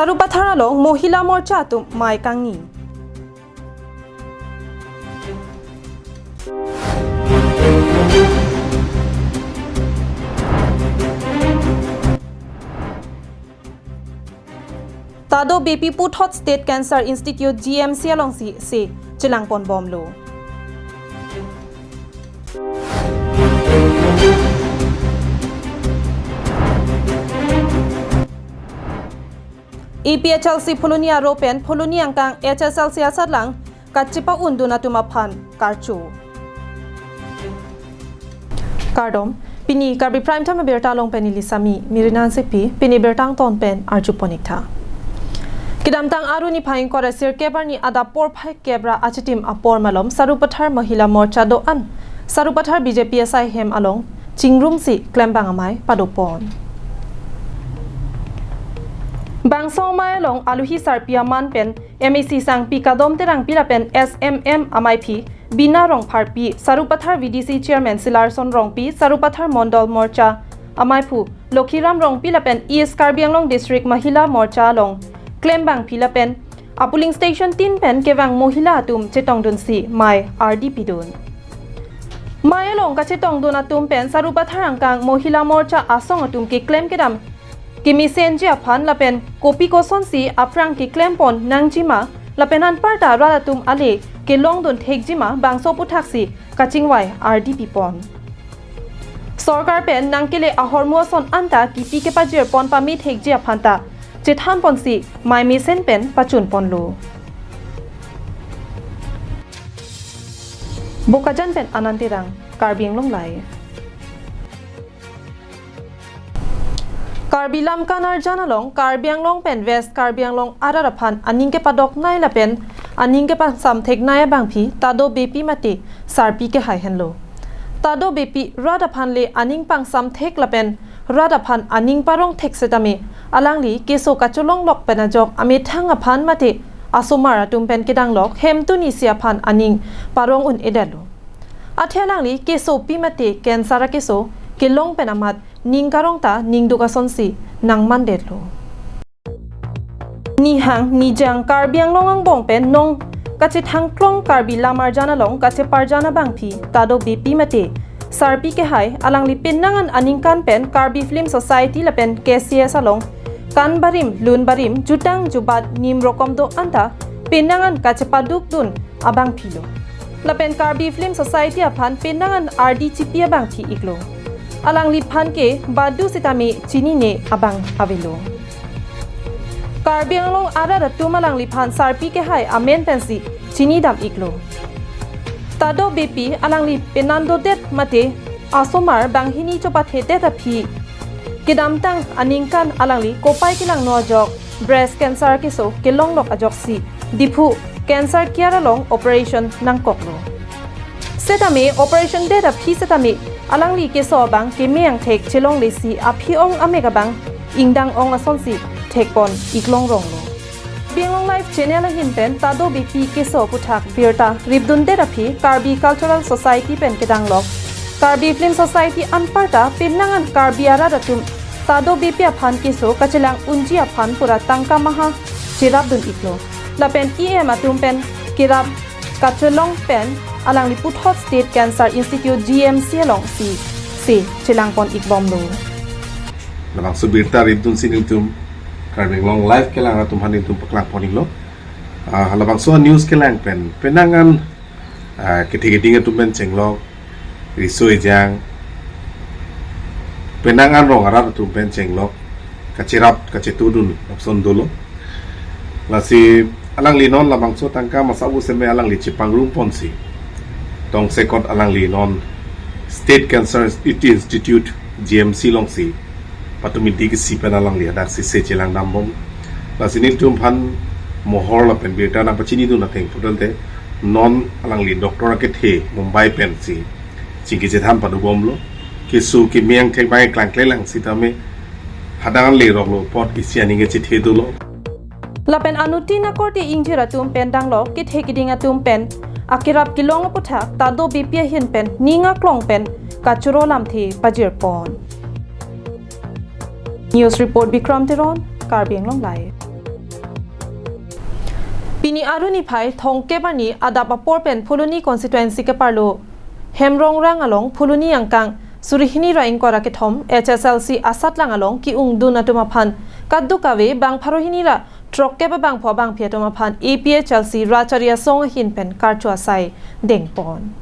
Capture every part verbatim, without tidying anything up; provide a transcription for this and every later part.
Sarupathar along Mohila Morcha atum mei kangni. Tado Beypi puthot State Cancer Institute G M C alongsi se chelangponbomlo. A P H L C Phuloni aro pen Phuloni angkang H S L C asatlang kachepa-undun atum aphan karcho. Kardom, pini Karbi Prime Time abirta along pen neli Sami Mirina Hansepi, pini birta angton pen arjupon-iktha. Kedamtang Aru niphai ingkoi ra sirkep arni adap porphai kep ra achitim apor malom Sarupathar Mohila Morcha do-an Sarupathar B J P asai hem along chingrumsi klembang amei padopon. Bangso amei along aluhi sarpi aman pen M A C Sangpi Kadom Terangpi lapen S M M amaiphi Bina Rongpharpi, Sarupathar V D C Chairman Silarson Rongpi, Sarupathar Mondol Morcha amaiphu Lokhiram Rongpi lapen East Karbi Anglong District Mahila Morcha along klembangpi lapen a polling station tin pen kevang mohila atum chetongdunsi mei ardi pidun. Mei along kachetongdun atum pen Sarupathar angkang Mohila Morcha asong atum keklem kedam kemesenji aphan lapen kopi kosonsi aphrang keklempon nangjima lapen anparta rat atum ale kelongdun thekjima bangso aputhaksi kachingvai ardi pipon. Sorkar pen nangkele ahormu ason anta kipi kepajirpon pame thekji aphanta chethanponsi mei mesen pen pachunponlo. Bokajan pen Anand Terang, Karbi Anglong Live. Karbi Lamka Narjan along Karbi Anglong pen West Karbi Anglong arat aphan aning kepadoknei lapen aning kepangsamtheknei abangpi Tado Beypi mate sarpi kehai henlo. Tado Beypi rat aphan le aning pangsamthek lapen rat aphan aning parongthek setame alangli keso kacholonglok pen ajok amethang aphan mate asomar atum pen kedanglok hemtun isi aphan aning parong un-edetlo. Athe alangli kesopi mate cancer akeso kelong pen amat ning karong ta ningduk asonsi nangmandetlo. Nihang nijang Karbi Anglong angbong pen nong kachethangklong Karbi Lamarjan along kacheparjan abangpi Tado Beypi mate sarpi kehai alangli penang an aningkan pen Karbi Film Society lapen K C S along kan barim lun barim jutang jubat nim rokom do anta penang an kachepadukdun abangpilo. Lapen Karbi Film Society aphan penang an ardi chipi abangpi iklo. Alangliphan ke badu setame chinine abang avelo. Karbi Anglong arat atum alangliphan sarpi kehai amen pensi chinidam iklo. Tado Beypi alangli penang dodet mate asomar banghini chopathedet aphi kedamtang aningkan alangli kopai kelangno ajok breast cancer keso kelonglok ajoksi Diphu Cancer Care along operation nangkoklo. Setame operation det aphi setame alangli keso abang keme angthek chelonglesi aphi ong amek abang ingdang ong asonsi thekpon iklong ronglo. Karbi Anglong Live Channel ahin pen Tado Beypi keso aputhak birta ripdundet aphi Karbi Cultural Society pen kedanglok Karbi Film Society anparta penang an Karbi arat atum Tado Beypi aphan keso kachelang unji aphan pura tangka maha cherapdun iklo. Lapen E M atum pen kerap kacholong pen alangli puthot State Cancer Institute G M C alongsi se chelangpon ikbomlo. Labangso birta ripdunsi nelitum Karbi Anglong Live kelang atum aphan nelitum paklangpon iklo. Ah, labangso news kelang pen penang an, ah, kethe keding atum pen chenglok, riso ejang, penang an rong arat atum pen chenglok, kacherap kachetudun lapuson dolo. Lasi alangli non labangso tangka masa bu seme alangli chepangrum ponsi tongsekot alangli non State Cancer Institute G M C alongsi patumi dikisi pen alangli hadak si se chelangdambom. Lasi nelitum aphan mohor lapen birta nangpachinidun ateng pulote non alangli doctor akethe Mumbai pensi chingki chethan padobomlo. Keso keme angthek abang klangklelang setame hadak le roklo apot isi aning kechethe dolo. Lapen anuttin akorte ingjir atum pen danglok kethe keding atum pen akerap kelong aputhak Tado Beypi ahin pen ning aklong pen kachoro lamthe pajirpon. News report Bikram Teron, Karbi Anglong Live. Pini Arni phai thongkep arni adap apor pen Phuloni constituency keparlo Hemrongrang along Phuloni angkang suri hini ra ingkoi ra kethom H S L C asatlang along ke-ungdun atum aphan kadokave bang pharo hini ra throkkep abangphu abangphi atum aphan A P H L C Rachari Asong ahin pen karcho asai dengpon.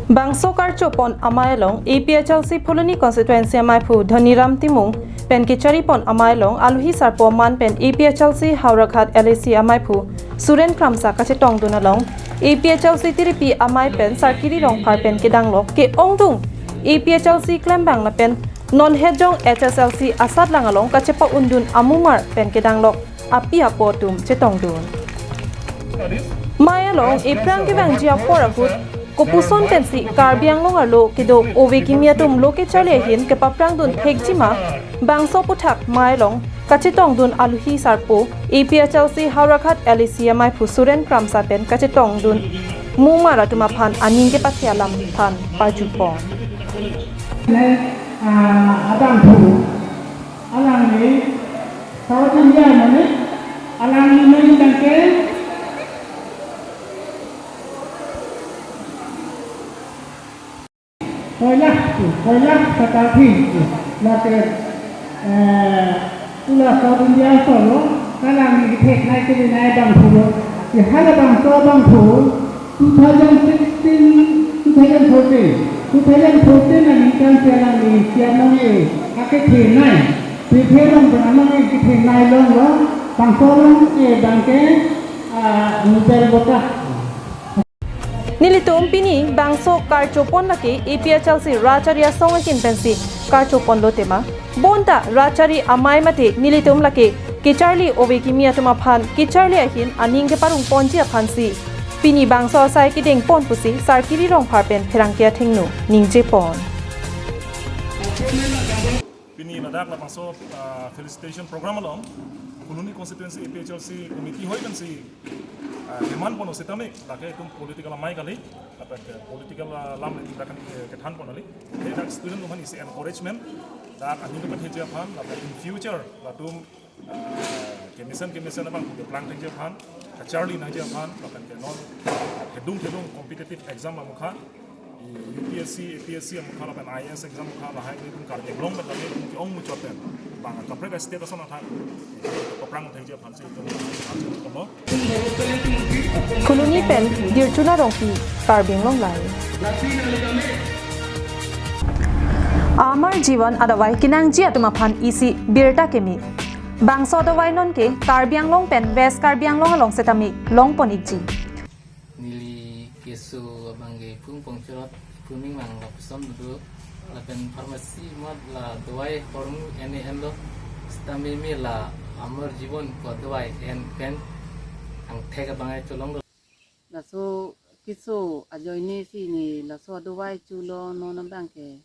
Bangso karchopon amei along A P H L C Phuloni constituency ameiphu Dhaniram Timung pen kecharipon amei along alohi sarpo aman pen A P H L C Howraghat L A C ameiphu Suren Kramsa kachetongdun along A P H L C tiripi amei pen Sarkiri Rongphar pen kedanglok ke-ongdung A P H L C klembang lapen non hetjong H S L C asatlang along kachepa-undun amumar pen kedanglok api apo atum chetongdun. Mei along ephrang kevangji apor ahut kopuson pensi Karbi Anglong arlo kedo ove kimi atum lo kecharli ahin kepaphrangdun thekji ma, bangso aphuthak mei along kachetongdun alohi sarpo A P H L C Howraghat L A C ameiphu Suren Kramsa pen kachetongdun mumar atum aphan aning kepathe alam aphan parjupon. Ne, ah, abangphu, alangli South India mane, alangli mane tangke koilah tu, koilah kata phi tu, lake, eh, tula South India solo, kalang ni kethek nai kiri nai bangphu lo, di hala bangso bangphu, two thousand sixteen, two thousand fourteen, two thousand fourteen aningkan si alangli siam nong e, akethe nai, piphe long bang amang e kethe nai long lo, bangso long e bangke, ah, Nobel bota. Nelitum pini bangso karchopon lake A P H L C Rachari Asong ahin pensi karchoponlo tema. Bonta Rachari amei mate nelitum lake kecharli ove kimi atum aphan kecharli ahin aning keparongponji aphansi pini bangso asai kedengpon pusi Sarkiri Rongphar pen pherangke athengno ningjepon. Pini ladak labangso, ah, felicitation program along Phuloni constituency A P H L C committee hoi pensi, ah, demand pon setame lake itum political amei kali, lapen ke political, ah, lam le dak ke, kethan pon kali. Jadi dak student atum aphan isi encouragement, dak aning kepatheji aphan, lapen in future latum, ah, kemesen kemesen abang keplang thekji aphan, kacharli nangji aphan, lapen ke non, ah, thedung thedung competitive exam amukha, U P S C, A P S C amukha lapen I A S exam amukha lahai ke itum Karbi Anglong pen kami itum ke-ong muchot pen bang kaprek state ason athak paphrang thekji aphansi itum itum lo. Phuloni pen Dirchuna Rongpi, Karbi Anglong Live. Amar Jivan adavai kenangji atum aphan isi birta keme. Bangso adavai nonke Karbi Anglong pen West Karbi Anglong along setame longpon ikji. Neli keso abangke pung pongchorot puming mang lapuson dudu lapen pharmacy mot la dawai hormu ene enlo, sitame me la Amar Jivan ko dawai en pen angthek abangke cholonglo. Laso keso ajoine si ne laso adawai cholo non abangke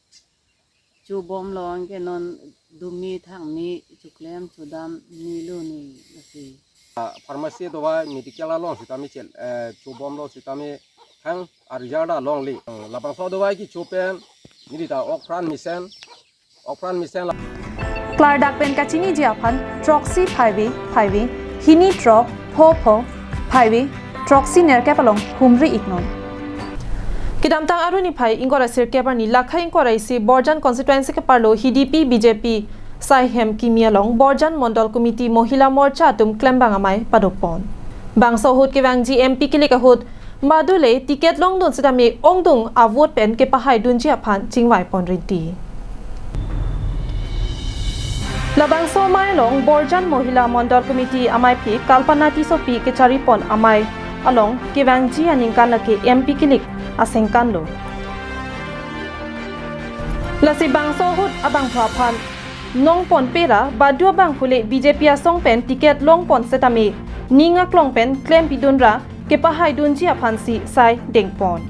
chobomlo anke non dumi thangmi choklem chodam nilo ne lasi. Ah, pharmacy dawai medical along sitame chel, eh, chobomlo sitame thang a result alongle. Labangso dawai kecho pen neli ta okpran mesen, okpran mesen la. Klardak pen kachiniji aphan throksi phaivi phaivi hini throk pho pho phaivi throksi nerkep along humri iknon. Kedamtang Arni phai ingkoi ra sirkep arni lakha ingkoi ra isi Borjan constituency keparlo H D P B J P saihem kimi along Borjan Mondol Committee Mohila Morcha atum klembang amei padopon. Bangso ahut kevangji M P kilik ahut madule ticket longdun sitame ongdung avote pen kepahaidunji aphan chingvaipon rinti. Labangso amei along Borjan Mohila Mondol Committee ameiphi Kalpana Tissopi kecharipon amei along kevangji aningkan lake M P kilik asengkanlo. Lasi bangso ahut abangphu aphan nongponpe ra badu abangphu le B J P asong pen ticket longpon setame ning aklong pen klempidun ra kepahaidunji aphansi sai dengpon.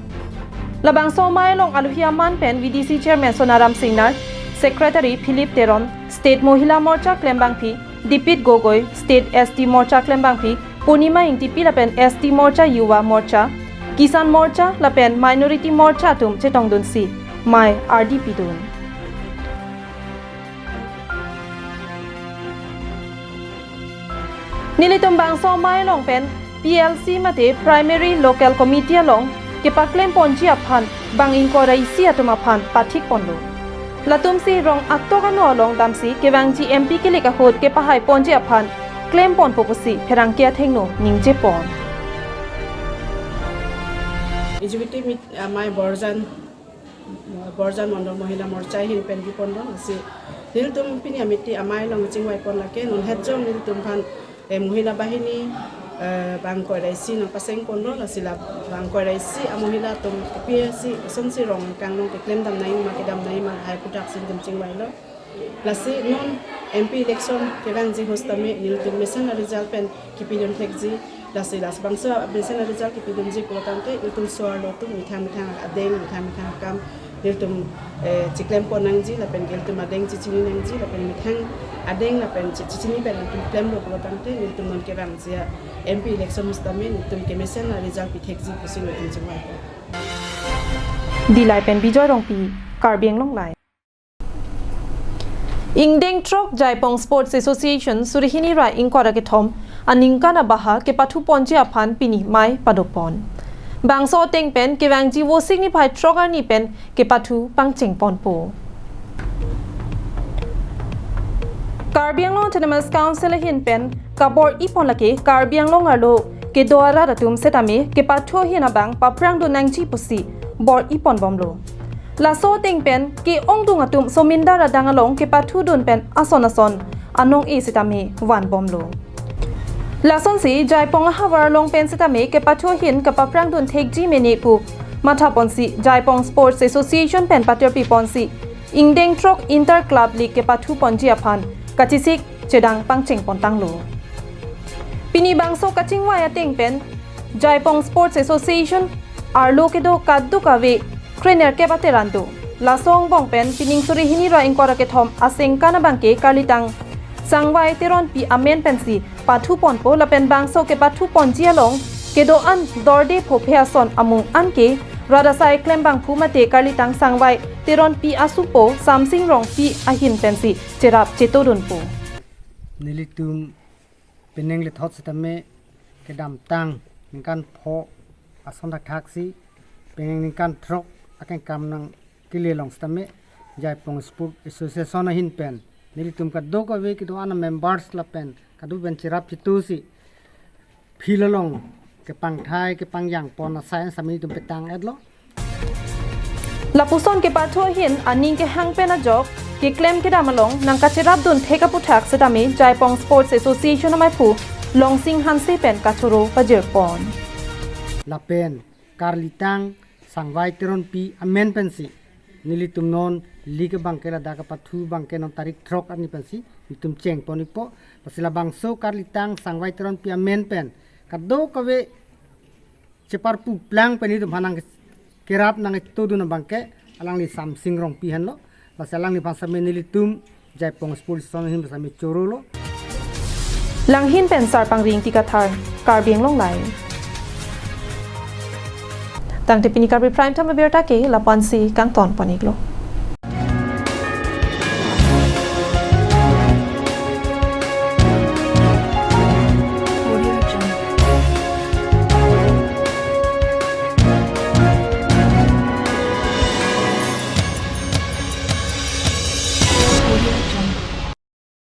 Labangso amei along alohi aman pen V D C Chairman Sonaram Singnar, Secretary Philip Teron, State Mohila Morcha klembangpi Dipit Gogoi, State S T Morcha klembangpi Purnima Ingtipi lapen S T Morcha, Yuva Morcha, Kisan Morcha lapen Minority Morcha atum chetongdunsi mei ardi pidun. Nelitum bangso amei along pen P L C mate Primary Local Committee along kepaklem ponji aphan bang ingkoi ra isi atum aphan pathik ponlo. Latumsi rong atok ano along damsi kevangji M P kilik ahut kepahai ponji aphan klem ponpo pusi pherangke athengno ningje pon. Executive meet, amai Borjan, Borjan Mondol Mohila Morcha ahin pen bi ponlo, lasi nelitum pini amiti amai along chingvai pon lake, non hetjong nelitum aphan, eh, Mohila Bahini, eh, bang ingkoi ra isi nangpaseng ponlo, lasi la bang ingkoi ra isi a Mohila atum P L C asonsi rong kangno keklem dam nangji ma kedam nangji ma hai aputhak si nelitum chingvailo. Lasi non M P election kevangji ahut tame nelitum mesen a result pen kipidun thekji, lasi lasi bangso mesen a result kipidunji pulo tangte nelitum so-arlo atum methang methang adeng methang methang akam nelitum, eh, chiklem pon nangji lapen nelitum adeng chichini nangji lapen methang adeng lapen chi- chichini pen nelitum klemlo pulo tangte nelitum non kevangji a M P election ahut tame nelitum kemesen a result pithekji pusi nelitum chingvai. Dillai pen Bijoy Rongpi, Karbi Anglong Live. Ingdeng throk Jaipong Sports Association suri hini ra ingkoi ra kethom aningkan abaha kepathu ponji aphan pini mai padopon. Bangso ateng pen kevangji Vosik niphai throk arni pen kepathu pangcheng ponpo. Karbi Anglong Autonomous Council ahin pen kabor-i pon lake Karbi Anglong arlo kedo arat atum setame kepathu ahin abang paprang dun nangji pusi bor-i pon bomlo. Laso ateng pen ke-ongdung atum somindar adang along kepathu dun pen ason ason anong-e setame van bomlo. Lasonsi Jaipong ahavar along pen setame kepathu ahin kapaprang dun thekji mene pu matha ponsi Jaipong Sports Association pen patirpi ponsi ingdeng throk Inter Club League kepathu ponji aphan kachesik chedang pangcheng pontanglo. Pini bangso kachingvai ateng pen Jaipong Sports Association arlo kedo kadokave krenerkep ateran do. Laso angbong pen pining suri hini ra ingkoi ra kethom asengkan abangke karlitang Sangvai Teronpi amen pensi pathu ponpo lapen bangso kepathu ponji along kedo-an dorde phophe ason amung anke rat asai klem bangphu mate karlitang Sangvai Teronpi asupo Samsing Rongpi ahin pensi cherap chetodunpo. Nelitum penang lethot setame kedamtang ningkan pho ason thakthak si penang ningkan throk akeng kam nangkele along setame Jaipong Sports Association ahin pen nelitum kadokave kedo-an members lapen kado pen cherap chetu si field along kepangthai kepangjang pon asai an setame nelitum petang-etlo. Lapuson kepathu ahin aning kehang pen ajok keklem kedam along nangkacherap dun thek aputhak setame Jaipong Sports Association amaiphu Longsing Hanse pen kachoro pajir pon. Lapen karlitang Sangvai Teronpi amen pensi nelitum non league abangke ladak kepathu abangke non tarik throk arni pensi nelitum cheng pon-ikpo. Lasi labangso karlitang Sangvai Teronpi amen pen kadokave cheparpu plang pen nelitum aphan nangkerap nangtodun abangke alangli Samsing Rongpi henlo. Lasi alangliphan setame nelitum Jaipong Sports Association ahin setame chorolo. Langhin pen Sarpangri Ingti Kathar, Karbi Anglong Live. Tangte pini Karbi Prime Time abirta ke lapu-ansi kangton pon-iklo.